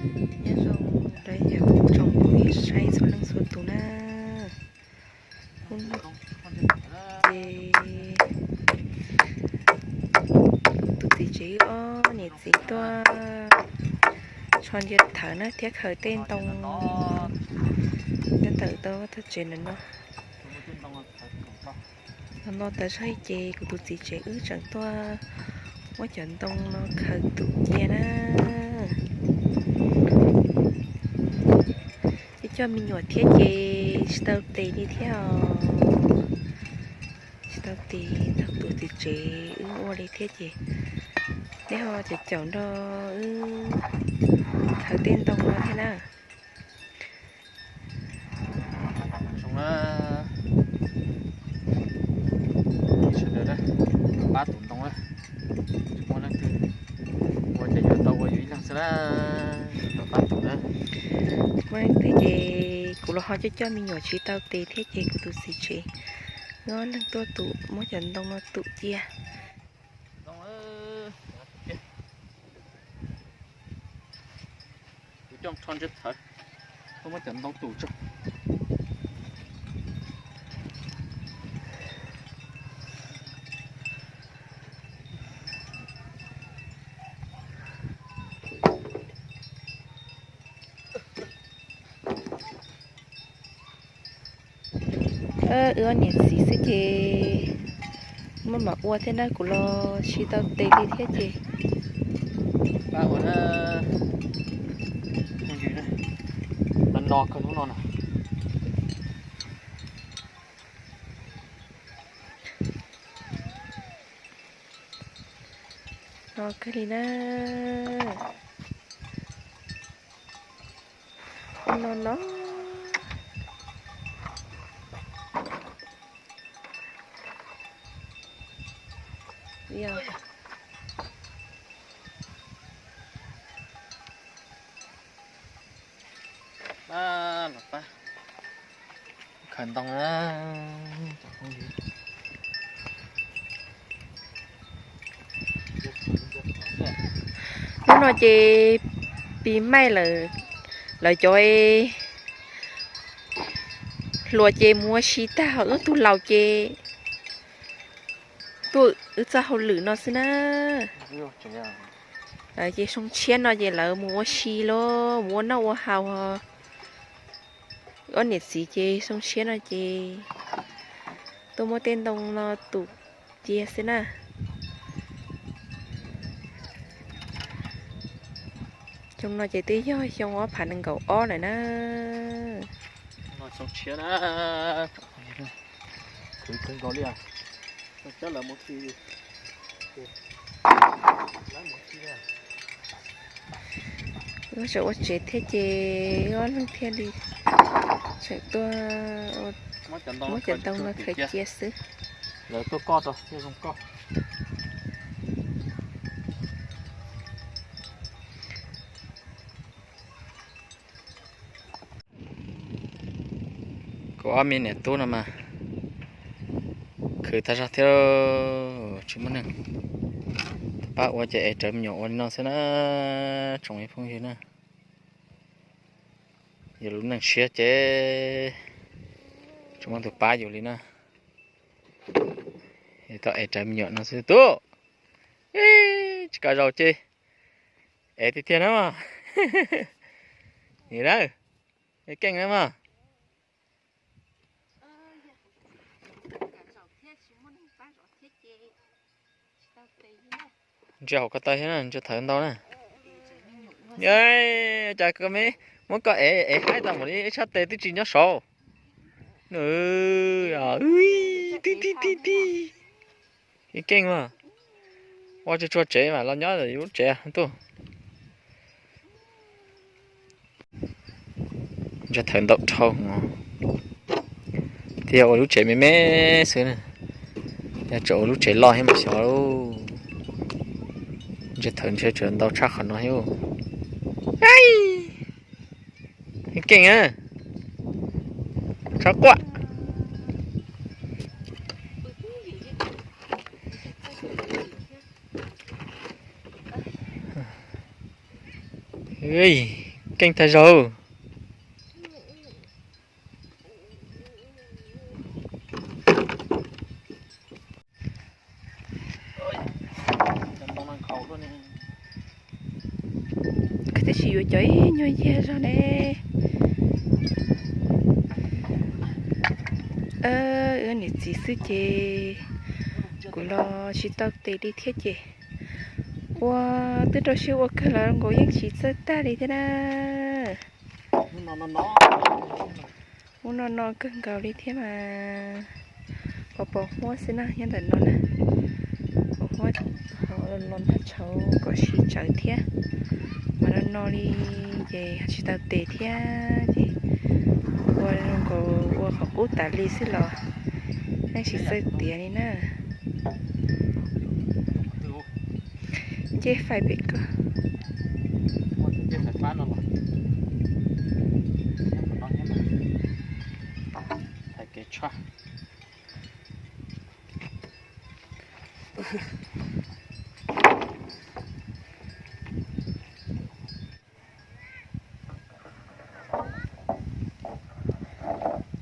Nyob zoo rau ib tsoom phooj ywg saib txhua leej txhua tus na. Hnub no ces kuv tus txiv tsev wb ob niam txiv tuaj tsho ntsia thawv na thiab khaws tej ntoo nyob tawm tau tog tsev ntawm no. Los no tas zog ces kuv tus txiv tsev wb tseem tuaj muab cov ntoo no khaws tum cia na. Ib coj me nyuam thiab ces tsis tau tes li thiab os. Tsis tau tes thaum tus txiv tsev wb ua li thiab ces nej ho caum caum nrog wb khaws tej ntoo no thiab na. Zoo na, sawv daws na, pab tus ntoo na, tsis muaj leej twg ua ces yuav tau ua yus ib leeg xwb na, tau pab tus na. Muaj leej twg ces kuv los ho coj coj me nyuam tsis tau tes thiab ces kuv tus txiv tsev wb ob leeg tuaj tum muab cov ntoo no tum cia. Kuv coj tsho ntsia thawv, tuaj muab cov ntoo tum tso. Wb ob niam txiv xwb ces muaj mam ua thiab na, kuv los tsis tau tes li thiab ces. Pab ua na, no kawg hnub no na. No kawg li na. No no. Pab los pab khaws ntoo na. Hnub no ces pis maij lawm, lawv cov hluas ces mus ua si tag, ho wb tug laus ces tuaj wb txoj hauj lwm no xwb na. Lawv ces xyoo tshiab no ces lawv mus ua si los mus ua noj ua haus. Ob niam txiv ces xyoo tshiab no ces tuaj muab tej ntoo no tum cia xwb na. Xyoo no ces twb yog xyoo ob phav nees nkaum ob lawm na. Xyoo tshiab na. Khwv kawg nkaus li. Wb tseem ua tsev thiab ces wb ob leeg thiaj li tseem tuaj muab cov ntoo no khaws cia xwb. Lawv tuaj koj rau thiaj zoo koj. Kuv ob me niam tub no mas khwv tag zog thiab, tsis muaj neeg pab ua ces ev rawv me nyuam ua li no xwb na, tsoom phooj ywg na. Yus lub neej tshiab ces tsis muaj tus pab yus li na. Tau ev rawv me nyuam no xwb tub. Tsis kam zaum ces ev tiag tiag na mas. Nim na, keej na mas. Ntsia hauv ko taw thiab na, ntsia thawv ntau na. Cas koj me muab koj ev ev haib tau npaum li, ib txhab tes twb tsis nyob saud. Ti ti ti ti. Ib keej mas ua tsuag tsuag tsev mas los nyob yus lub tsev tuaj. Ntsia thawv ntau dhau. Twb yog ua lub tsev me me xwb, yog tseem ua lub tsev loj thiab mas xyov. Ntsia thawv ntsia tsev ntau tshaj qhov no thiab. Ib keej na, txhob quaj. keej tag zaug. Koj twb tsis yuav cov ib nyuag yag zog ne. Wb niam txiv xwb ces kuv los tsis tau tes li thiab ces ua twb rau siab ua kawg los nkaus yeej tsis txawj tag li thiab na. Ub, no no kawg nkaus li thiab mas. Pos pos huab xwb na, nyob ntawm no na. Pos huab los nrog tshauv kom sib tsawv thiab. Mas no no li ces tsis tau tes thiab ces ua zoo nkaus ua qhov qub tas li xwb los yeej tsis txawj tiav li na. Ncej fais pem ko.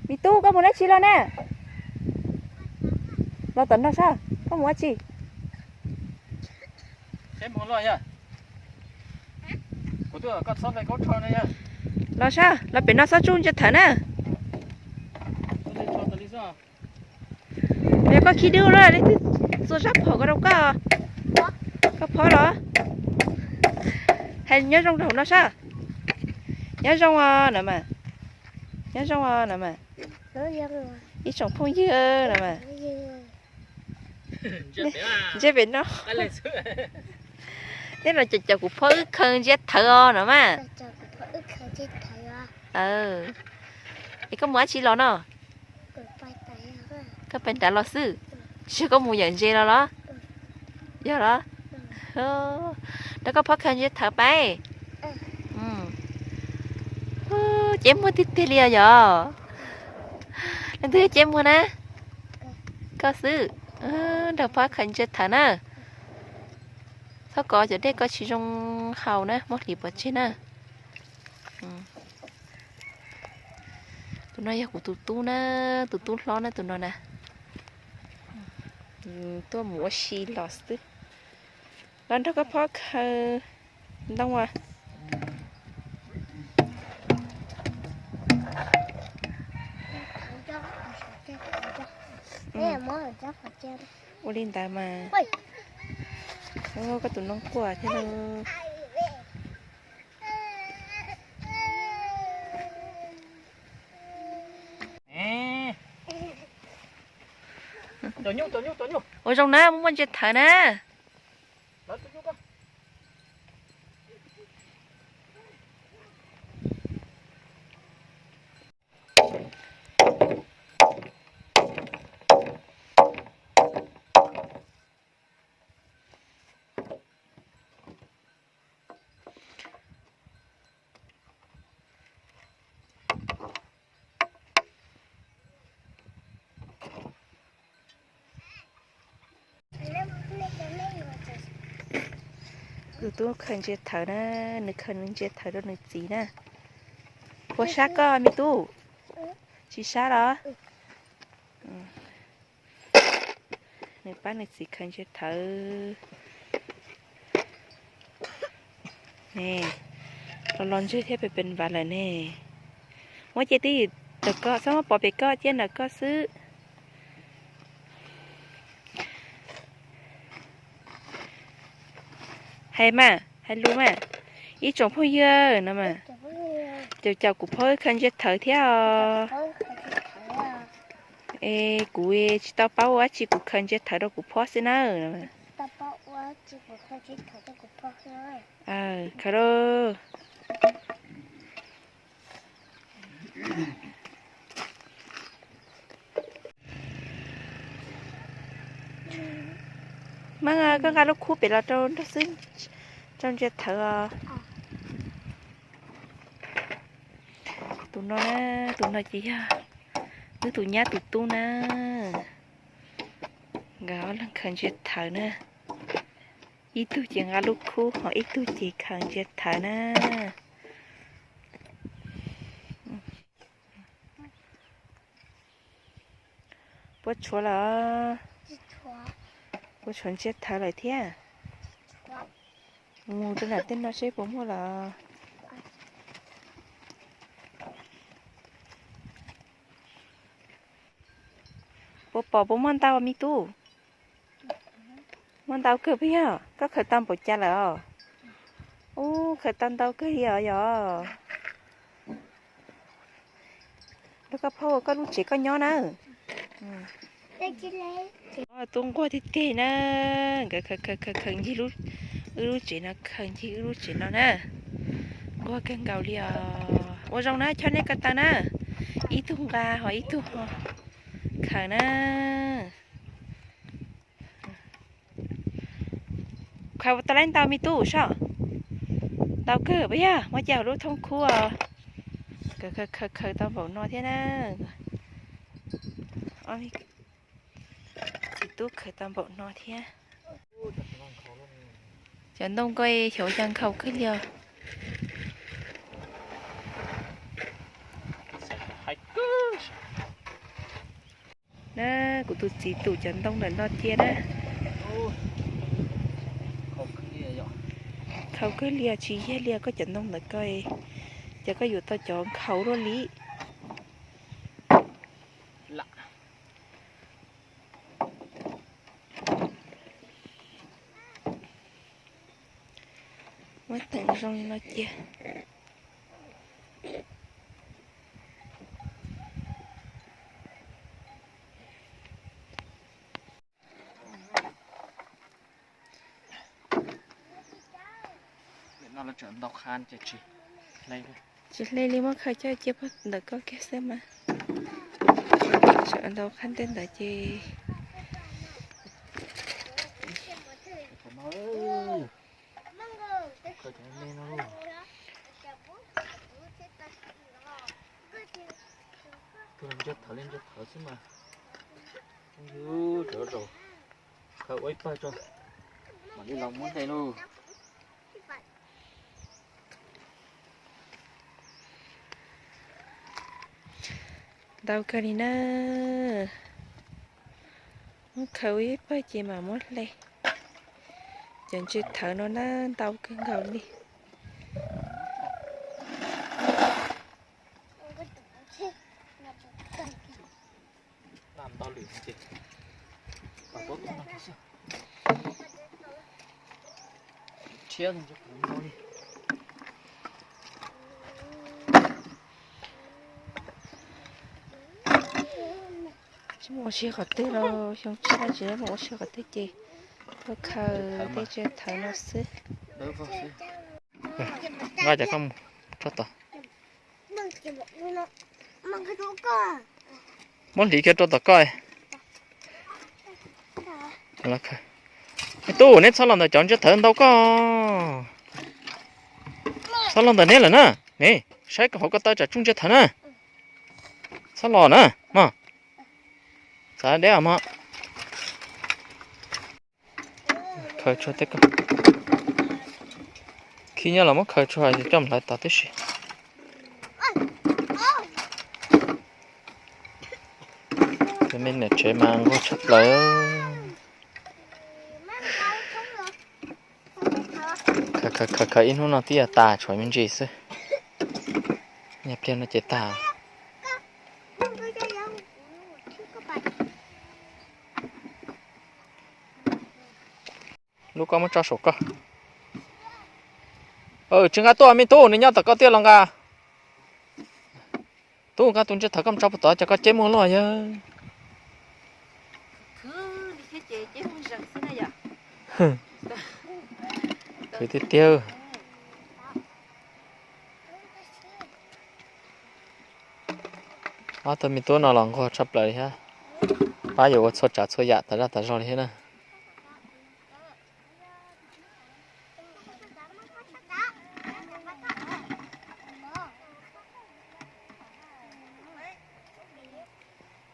Me tub, koj mus dab tsi los na? Los tom no saib, koj mus dab tsi? Los saib, los pem no txhob tsuj ntsia thawv na. Yog koj khib dub lawm leej twg txua sab phom ko rau koj? Koj phob los? Hais nyob zoo rau hauv no saib. Nyob zoo os no mas. Nyob zoo os no mas. Ib tsoom phooj ywg no mas. Ntsia pem no. Neb los caum kuv phob wb khaws ntsia thawv os no mas. Es koj mus dab tsi los no? Koj pais nrad los xwb, tsis yog koj mus yawm ntses los los? Yog los? Nrog koj phob khaws ntsia thawv pais. Ceb muag tiag tiag li os yog. Leej twg yog ceb muag na? Koj xwb. Nrog phob khaws ntsia thawv na. Txhob kov cov dej ko tsis zoo haus na, muab hliv pov tseg na. Tus no yog kuv tus tub na, tus tub hlob na tus no na. Tuaj mus ua si los xwb. Los nrog koj phob khaws ntoo as. Ua li ntawd mas. Koj tus noob quaj thiab lauj. Ua zoo na, muaj muaj ntsia thawv na. Tus tub khaws ntsia thawv na, nws khaws nws ntsia thawv rau nws txiv na. Puas sab koj me tub? Tsis sab los? Nws pab nws txiv khaws ntsia thawv. Ne, los los ntswg thiab pes pes npav lawm ne. Muab cia twj ywm ntawm koj, txhob muab pov pem koj, cia ntawm koj xwb. Hais mas, hais lus mas, ib tsoom phooj ywg no mas, caum caum kuv phob wb khaws ntsia thawv thiab os. Es kuv tsis tau paub ua dab tsi, kuv khaws ntsia thawv rau kuv phob xwb na. Khaws lauj. Maj, koj nqa lub khub pem los rau nrog xwb, rau ntsia thawv os. Tus no na, tus no ces yog wb tus nyab tus tub na. Nkawd ob leeg khaws ntsia thawv na. Ib tug ces nqa lub khub ho ib tug ces khaws ntsia thawv na. Puab tshuav lawm. Puab tshuav ntsiab thawv lawm thiab. Mus rau nram tej no seb puas muaj lawm. Puas pom puas muaj ntau me tub? Muaj ntau kawg puas yog? Koj khaws tau npaum cas lawm os? Ub, khaws tau ntau kawg li os yog. Rau koj phob ua koj lub tsev koj nyob na. Tub nquag tiag tiag na, nkawd khaws khaws khaws ncig wb lub tsev no, khaws ncig wb lub tsev no na. Nquag kawg nkaus li os. Ua zoo na, chob nej ko taw na. Ib tug nqa ho ib tug ho khaws na. Khaws tau laib ntau me tub soj? Ntau kawg puas yog? Muab cia hauv lub thoob khub os. Khaws khaws khaws tau npaum no thiab na. Txiv tub khaws tau npaum no thiab. Cov ntoo ko xyov cas nkhaus kawg li os. Na, kuv tus txiv tum cov ntoo ntawm no cia na. Nkhaus kawg li os, tsis yog li os, koj cov ntoo ntawm ko, ces koj yuav tau cov nkhaus luaj li. Muab teem zoo li no cia. Tsis hle li, muab khaws coj cia puag ntawm ko kiag xwb mas. Tseem ntau qhab ntej ntawd ces Tus ntsiab thawv li ntsiab thawv xwb mas. Ub, tsav zaus khaws ua ib pawg tso, mam li los muab hle lauj. Ntau kawg li na. Muab khaws ua ib pawg ces mam muab hle. Cov ntsiab thawv no na ntau kawg nkaus li. Tsis muaj ua si qhov twg los xyoo tshiab tsis muaj ua si qhov twg ces tuaj khaws tej ntsiab thawv no xwb. Nqa cov koj mus tso tod. Muab hliv kiag rau tom koj. Tub, neb txhob los ntawm cov ntsiab thawv ntau koj. Txhob los ntawm neb lawm na. Ne, saib hauv ko taw tsam tsuj ntsiab thawv na. Txhob los na mog. Txav deb mog. Khaws tshuaj tej ko. Khib nyob los muab khaws tshuaj coj mus hlawv tod tib si. Cov me niam tsev mas nquag tshaj plaws. Khaws khaws khaws ib hnub no twb yuav tas tshuav me ntsis xwb. Nyias pliag no ces tag. Lub koj muab tso saum koj. Tsis nqa tuaj me tub, nws nyob tom koj tiag los nqa. Tub, nqa tus ntsiab thawv koj mus tso puag tod, cas koj ceb muag luaj yawg. Khwv tiag tiag. Ob tug me tub no los nquag tshaj plaws li thiab. Pab yuav ua txhua tsav txhua yam tas zaj tas zog li thiab na.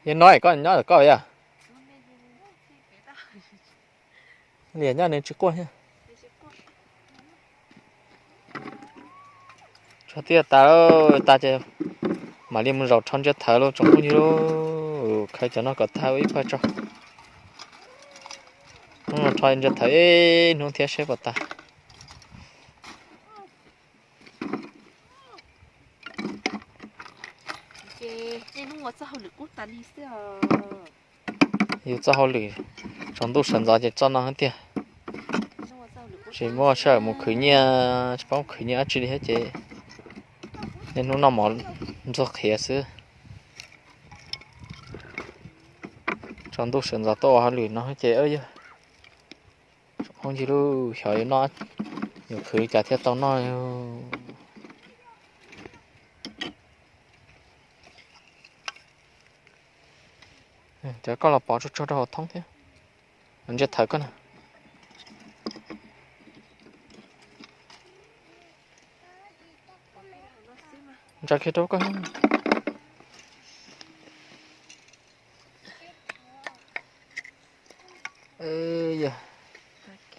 Yog no es koj nyob koj yog. Liam nyob nws tsis quaj thiab. Tshuav tiaj tas, tas ces mam li mus zaum rho ntsiab thawv lauj tsoom phooj ywg lauj. Khaws cov no kom tag ua ib pawg tso. Hnub no rho ntsia thawv ib hnub thiab seb puas tag. Yus txoj hauj lwm tsaus ntuj sawv ntxov ces txoj no tiag. Tsis muaj sij hawm mus khwv nyiaj, tsis paub khwv nyiaj dab tsi li thiab ces niaj hnub noj mov ntxuag qhiav xwb. Tsaus ntuj sawv ntxov tuaj ua hauj lwm no ces yog tsoom phooj ywg lub xyov yuav noj, yuav khwv li cas thiaj tau noj. Cov koj los pov tsuag tsuag rau hauv thoob thiab. Ntsia thawv koj na. Ntsia kiag rau koj.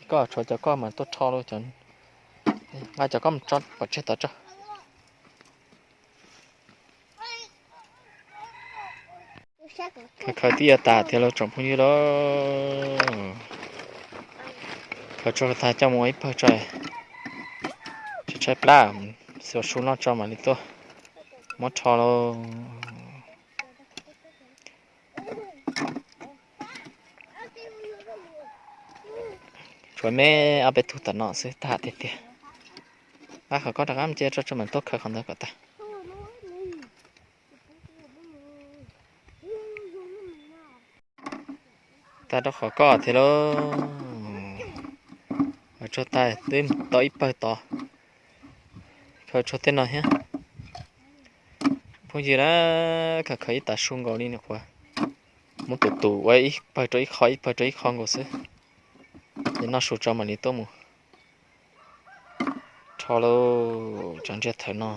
Koj tshuav cov koj mas tuaj rho lauj, nqa cov koj mus tso pov tseg tod tso. Khaws khaws twb yuav tas tiag lauj tsoom phooj ywg lauj. Khaws tso tag coj mus ua ib pawg tso, tshaib tshaib plab, xyuas su noj tso mam li tuaj muab rho lauj. Tshuav me ob peb tug tom no xwb tag tiag tiag. Nqa qhov koj rov qab mus cia tso tso mam tuaj khaws qhov ntawd kom tag. Tag rau qhov koj thiab lauj. Khaws tso tag twb tau ib pawg tod. Khaws tso tej no thiab. Phooj ywg na, khaws khaws ib tav su nkaus li nim qhuav muab tus tus ua ib pawg rau ib qho ib pawg rau ib qho nkaus xwb. Ces noj su tso mam li tuaj mus rho lauj, cov ntsia thawv no.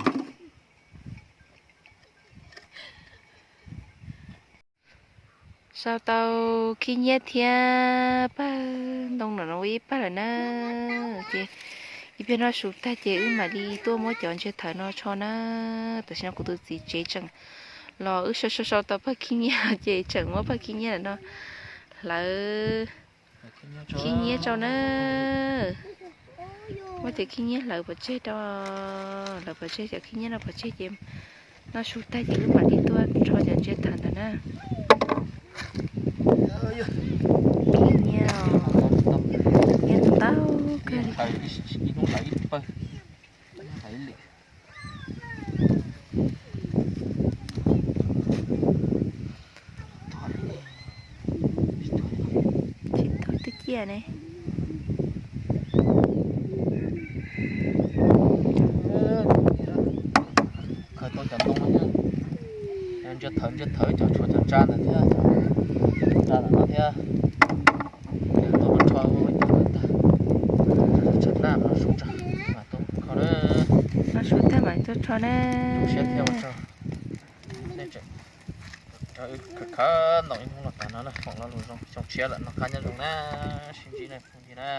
Sau tau khib nyiab thiab pawg ntoo no ua ib pawg lawm na. Ces ib pliag noj su tag ces wb mam li tuaj muab cov ntsia thawv no tsho na. Tam sim no kuv tus txiv tsev tseem los wb sau sau sau tau pawg khib nyiab ces tseem muab pawg khib nyiab no hlawv khib nyiab rau na. Muab cov khib nyiab hlawv pov tseg rau, hlawv pov tseg cov khib nyiab no pov tseg ces noj su tag ces wb mam li tuaj rho cov ntsia thawv ntawd na. Khib nyiab, nyiab ntau kawg li. Tsis tau twb ciaj ne. Khaws tau cov ntoo no thiab, ntsia thawv ntsia thawv cov tshuav cov ntsa ntawd thiab, cov ntsa ntawm no thiab. Ces tuaj mus rho ua ib tug kom tag, tsam noj su tso mam tuaj kho na. Noj su tag mam tuaj rho na. Zoo siab thiab ua tsaug nej tseem khawv ntaus ib hnub los tas no na, foom lo lus zoo xyoo tshiab lawm, noj qab nyob zoo na, sib ntsib na phooj ywg na.